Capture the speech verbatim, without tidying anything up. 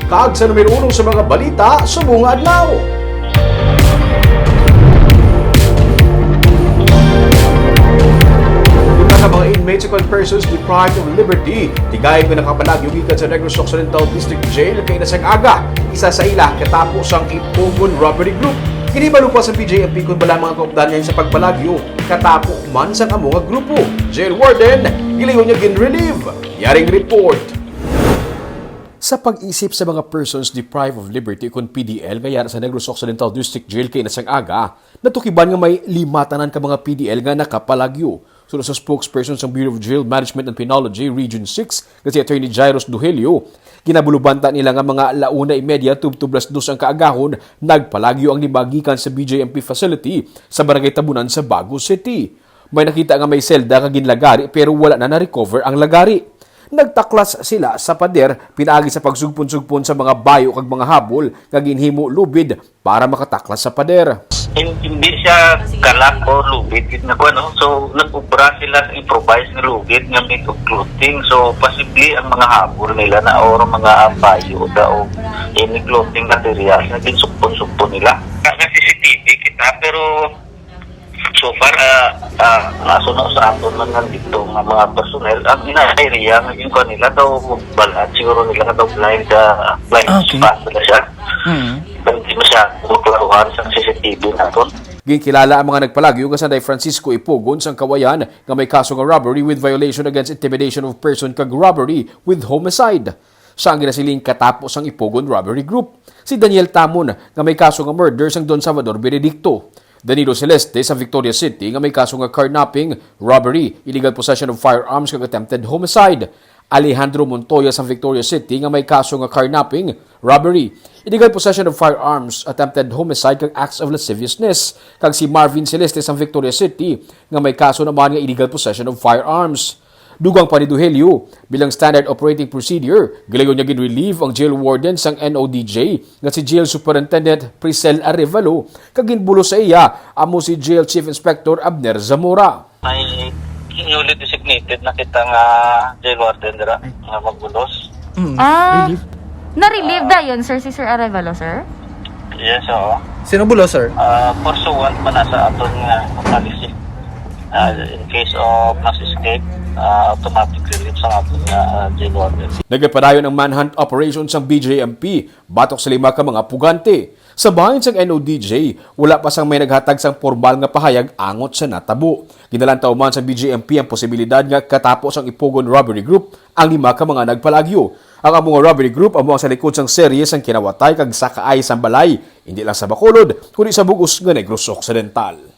Kag sa numero uno sa mga balita subong nga adlaw. Duta ka mga inmates o persons deprived of liberty, tigayb nga nakapalagyo gikan sa Negros Occidental District Jail kaina sang aga. Isa sa ila katapo sang Ipogon robbery group. Ginhibalo pa sa P J M P kon bala mga kaupdanan sa pagpalagyo katapo man sang amo nga grupo. Jail warden, gilayon niya gin-relieve. Yaring report. Sa pag-isip sa mga persons deprived of liberty, kon P D L, nga yara sa Negros Occidental District Jail kaina sang aga, natukiban nga may lima tanan ka mga P D L nga nakapalagyo. Suno sa spokesperson sang Bureau of Jail Management and Penology Region six, nga si Attorney Jairus Duhelio, kinabulubanta nila nga mga la una y media tubtob las dos ang kaagahon, nagpalagyo ang lima gikan sa B J M P facility sa Barangay Tabunan sa Bago City. May nakita nga may selda nga ginlagari pero wala na na-recover ang lagari. Nagtaklas sila sa pader pinaagi sa pagsugpon-sugpon sa mga bayo kag mga habol nga ginhimo lubid para makataklas sa pader. Hin-, hindi siya kalak o lubid, gid na kuwan, no? So, nag-ubra sila sa improvised nga lubid nga made of clothing. So, posible ang mga habol nila na or mga bayo da o any clothing materials na ginsugpon-sugpon nila. Nag-C C T V kita, pero so far, ah, ah, aso na sa aton man nandito nga mga personnel, ang ina-area nga yung kanila daw balaan, siguro nila nga daw blind, ah, blind Ah, okay. spot na siya. Mm. Hindi masyado maklaruhan sa C C T V naton. Ginkilala ang mga nagpalagyo nga sanday Francisco Ipugon sang Kawayan nga may kaso nga robbery with violation against intimidation of person kag robbery with homicide. Siya ang ginasiling katapo sang Ipugon robbery group. Si Daniel Tamon nga may kaso nga murder sang Don Salvador Benedicto. Danilo Celeste sa Victoria City nga may kaso nga carnapping, robbery, illegal possession of firearms kag attempted homicide. Alejandro Montoya sa Victoria City nga may kaso nga carnapping, robbery, illegal possession of firearms, attempted homicide kag acts of lasciviousness, kag si Marvin Celeste sa Victoria City nga may kaso naman nga illegal possession of firearms. Dugang pa ni Duhelio, bilang standard operating procedure, gilayon niya gin-relieve ang jail warden sang N O D J nga si Jail Superintendent Priscel Arevalo kag ginbulos sa iya amo si Jail Chief Inspector Abner Zamora. May newly designated na kita nga jail warden dira nga magbulos. Mm. Ah, Relief? Na-relieve dayon, sir, si Sir Arevalo, sir? Yes, oo. Sino bulos, sir? Ah, pursuant pa na sa aton nga policy. Ah, in case of mass escape, ah, automatic relief sa aton nga, ah, jail warden. Nagapadayon ang manhunt operation sang B J M P batok sa lima ka mga pugante. Sa bahin sang N O D J, wala pa sang may naghatag sang pormal nga pahayag angot sa natabo. Ginalantaw man sa B J M P ang posibilidad nga katapo sang Ipugon robbery group ang lima ka mga nagpalagyo. Ang amo nga robbery group amo ang sa likod sang serye sang kinawatay kag sakaay sang balay, hindi lang sa Bacolod, kundi sa bug-os nga Negros Occidental.